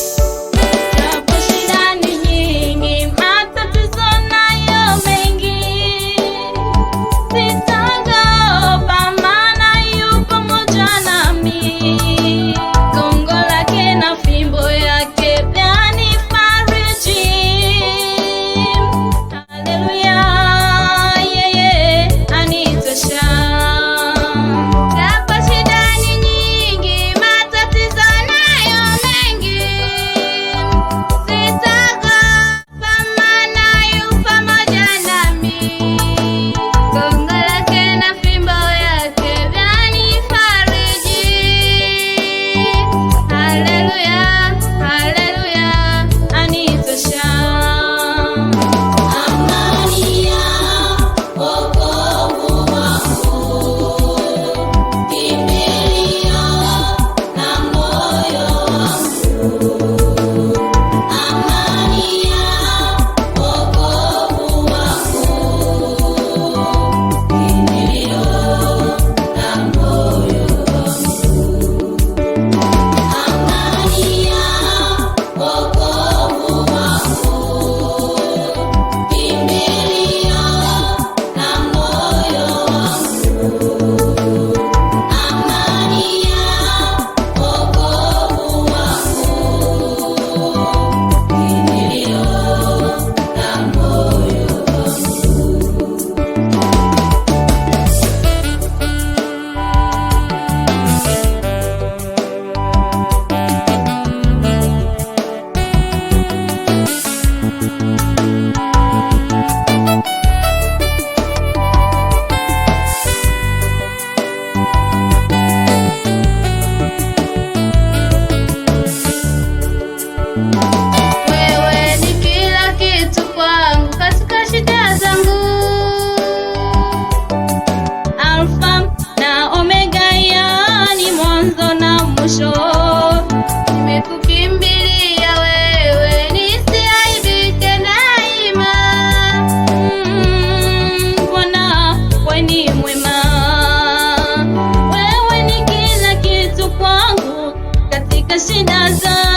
Japo shida ni nyingi, matatizo nayo mengi, sitaogopa maana yu pamoja nami. Gongo lake na fimbo yake vyanifariji. Haleluya, yeye anitosha. Japo shida ni nyingi, matatizo nayo mengi, sitaogopa maana yu pamoja nami. Gongo lake na fimbo yake vyanifariji. Haleluya, haleluya, anitosha. Amani ya wokovu wangu, kimbilio la moyo wangu. Amani ya wokovu wangu, kimbilio la moyo wangu. Amani ya wokovu wangu, kimbilio la moyo wangu. Amani ya wokovu wangu, kimbilio la moyo wangu. Wewe ni kila kitu kwangu katika shida zangu. Alfa na Omega, yani mwanzo na mwisho. Nimekukimbilia wewe nisiaibike daima. Bwana wewe ni mwema. Wewe ni kila kitu kwangu katika shida zangu.